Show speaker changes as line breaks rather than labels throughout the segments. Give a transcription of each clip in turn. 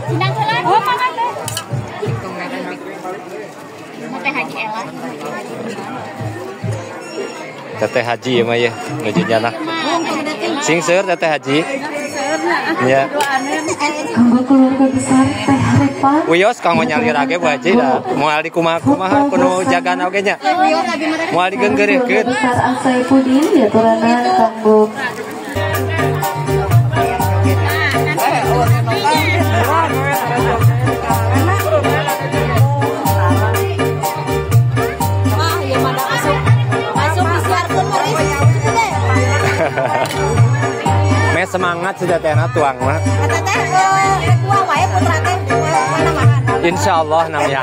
Sindang heula. Oh, mangga teh. Teh Haji Ela.
Teteh Haji ya mah ya, nuju nyanak. Sing seueur Teteh Haji. Ya.
Kanggo keluarga besar Teh Repa.
Wios kanggo nyalira ge Bu Haji da. Moal di kumaha-kumaha kudu jagana oge nya. Moal digeunggeureuhkeun.
Besar Asaipudin diaturana kanggo
Me semangat sudah teh tuang mah. Insya Allah namanya.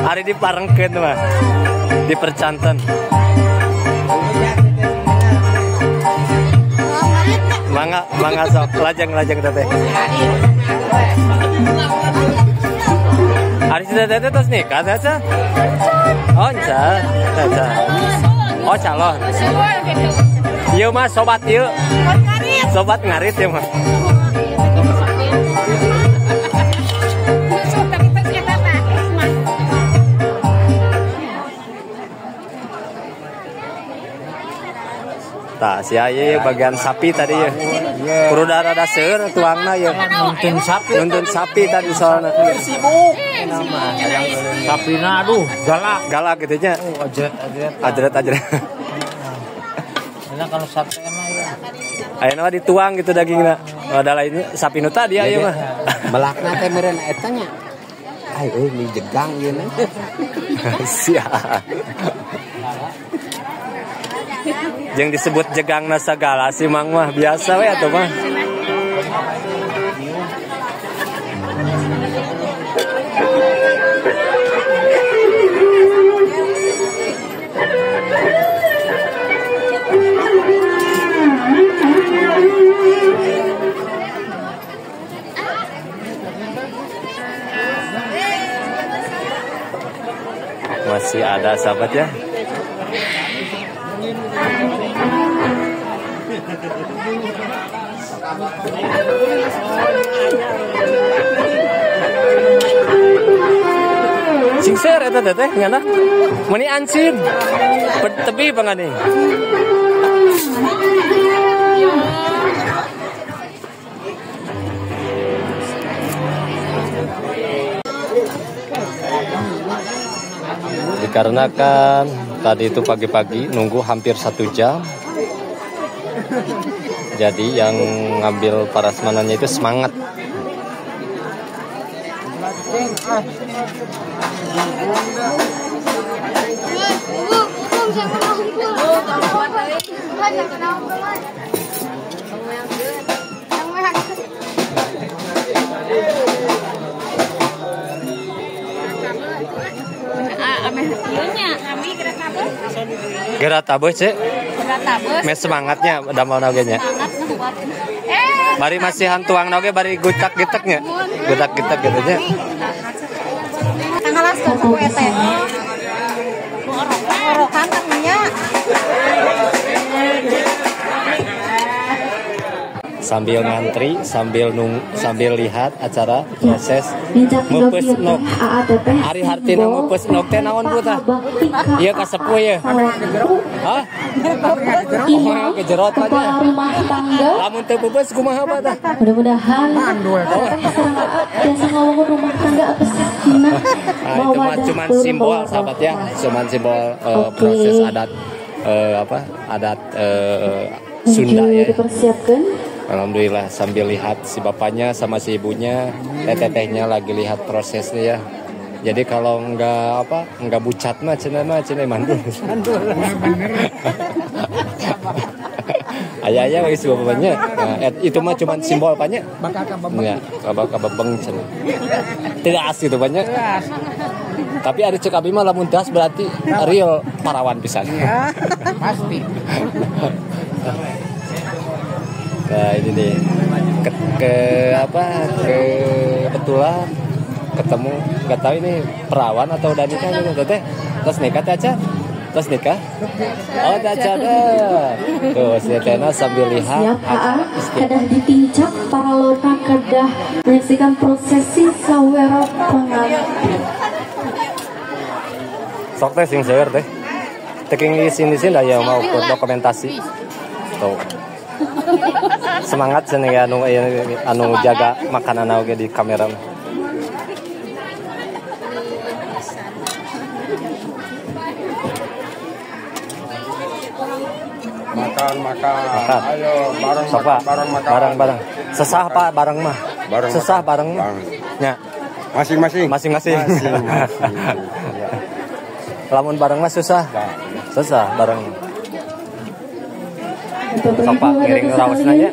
Hari diparengkeun mah. Dipercanten. Mangga mangga sok lajeng-lajeng teteh. Hari sudah teteh terus nikah teh? Oh, encan. Oh, calon. Ieu mah sobat ieu. Sobat ngarit ya mah. Tah si aya bagian sapi tadi ya. Kudu rada seueur tuangna ya.
Nuntun sapi.
Nuntun sapi tadi soalna.
Sibuk. Sapina aduh galak.
Galak gitu nya.
Ajret ajret.
Ajret ajret.
Nah, kalau sate mah ya.
Ayeuna mah dituang gitu dagingna. Ada lainnya sapi nu tadi aya mah.
Melakna teh meureun eta nya. Ai euy mi jegang ieu na.
Siap. Jeung disebut jegangna sagala si Mang mah biasa we atuh mah. Masih ada sahabat ya. Singser eta teteh ngana. Meuni ancin. Tebi pangane. Dikarenakan tadi itu pagi-pagi nunggu hampir 1 jam. Jadi yang ngambil parasmanannya itu semangat. Gerak tabuh, Cek. Me semangatnya damel oge nya. Bari masihan tuang oge bari gutak giteknya. Gutak gitek gitu nya. Sambil ngantri, sambil sambil lihat acara proses meupeus nok. Ari hartina meupeus nok teh naon Bu tah? Ieu kasepuh ye. Hah? Oh, kejerot aja. Lamun teu peupeus kumaha Pak tah?
Mudah-mudahan teteh sareng biasa ngawangun rumah tangga atau sakinah.
Nah, itu mah cuman simbol sahabat ya, cuman simbol proses adat apa? Adat Sunda ya.
Dipersiapkan.
Alhamdulillah sambil lihat si bapaknya sama si ibunya, teteh-tetehnya lagi lihat prosesnya ya. Jadi kalau enggak apa, enggak bucat mah cenah mandul. Mandul. Ayah-ayah bagi si bapaknya. Nah, itu mah cuman simbol apanya?
Bakal kabebeng.
Ya, bakal kabebeng cenah. Tegas gitu banyak. Tapi ada cek abi mah lamun tegas berarti real parawan pisan.
Ya, pasti.
Nah ini nih kebetulan ketemu, nggak tahu ini perawan atau udah nikah gitu teteh. Terus nikah teh aja, terus nikah. Oh teh aja deh. Tuh si Tena sambil lihat.
Siap AA, kedah ditincak. paralona kedah menyaksikan prosesi sawero pengantin.
Sok teh sing seueur teh. Teking isin-isin dah ya mau dokumentasi. Tuh. Semangat cenah anu anu jaga makanan oge di kamera.
Makan, makan. Ayo, bareng makan, bareng makan.
Bareng-bareng. Sesah Pak bareng mah.
Bareng
sesah bareng mah. Nya.
Masing-masing.
Masing-masing. Lamun bareng mah susah. Susah bareng.
Bapak
Sok Pak
Ibu
ngiring
hadirin
raosna nya.
sekalian,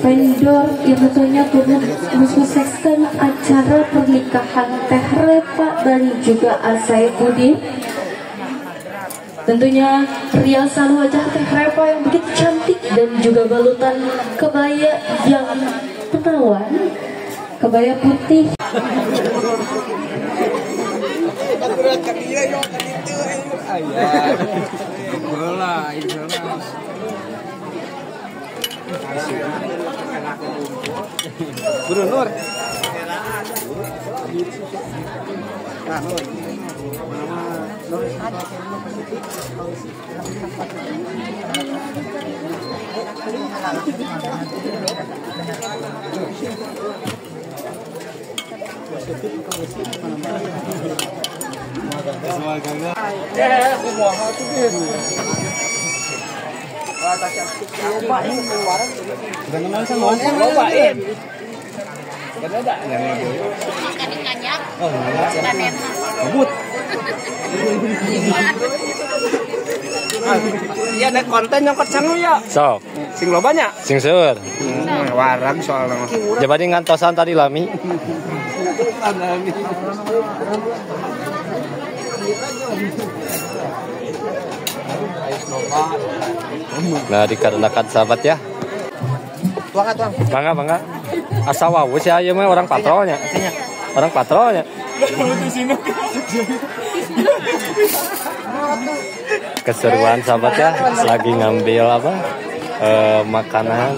vendor yang tentunya turut mensukseskan acara pernikahan Teh Repa dan juga Asaipudin. Tentunya riasan wajah Teh Repa yang begitu cantik dan juga balutan kebaya yang menawan, kebaya putih.
Buru Nur.
Iya, nek konten nyokot sangu ya.
Sok.
Sing loba nya.
Sing seueur.
Warang soalnya.
Jadi ngantosan tadi lami. Nah, dikarenakan sahabat ya.
Tuang tuang.
Bangga bangga. Asa wawuh sih ieu mah orang patrolnya. Orang patrolnya. Keseruan sahabat ya, lagi ngambil apa? Makanan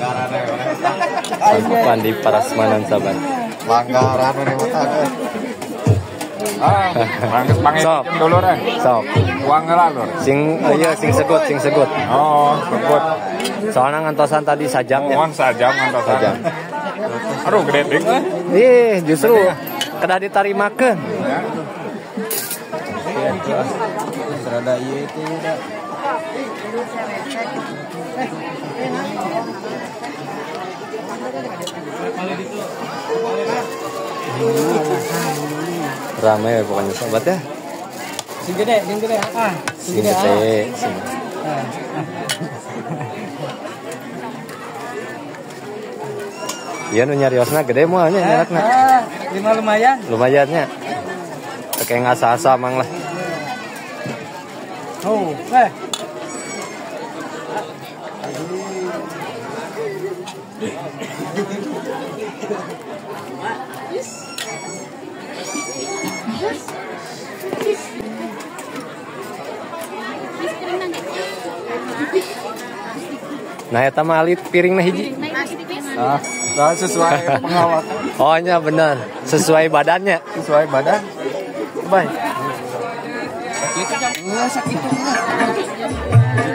santapan di Parasmanan sahabat.
Langgaran ini mah. Ah,
Sok.
Dulur eh.
Sok.
Uang lah lur.
Sing iya sing segut, sing segut.
Oh, segut.
Soalnya ngantosan tadi sajam ya.
Mohon sajam ngantosan.
Sajam.
Aduh, gede dik.
Ih, justru kedah ditarimakeun.
Rada ieu itu udah.
Ramai pokoknya sahabat ya.
Sing gede, sing gede. Ah,
Sing gede, sing. Iya nu nyariosna gede moal nya nyarakna.
Ah, lima lumayan.
Lumayan nya. Teu ngasa-asa mang lah.
Oh, eh.
Nah, eta mah alit piringna hiji.
Ah, nah, sesuai pengawasan.
Oh nya benar, sesuai badannya.
Sesuai badan.
Baik.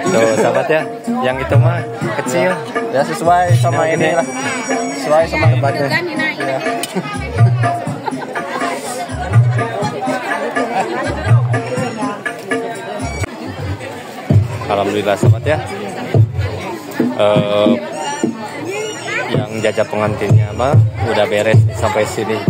Tuh sahabat ya, yang itu mah kecil.
Ya sesuai sama
Yang
ini
gede.
lah. Sesuai sama tempatnya.
Ya. Alhamdulillah sahabat ya. Yang jajak pengantinnya mah udah beres sampai sini.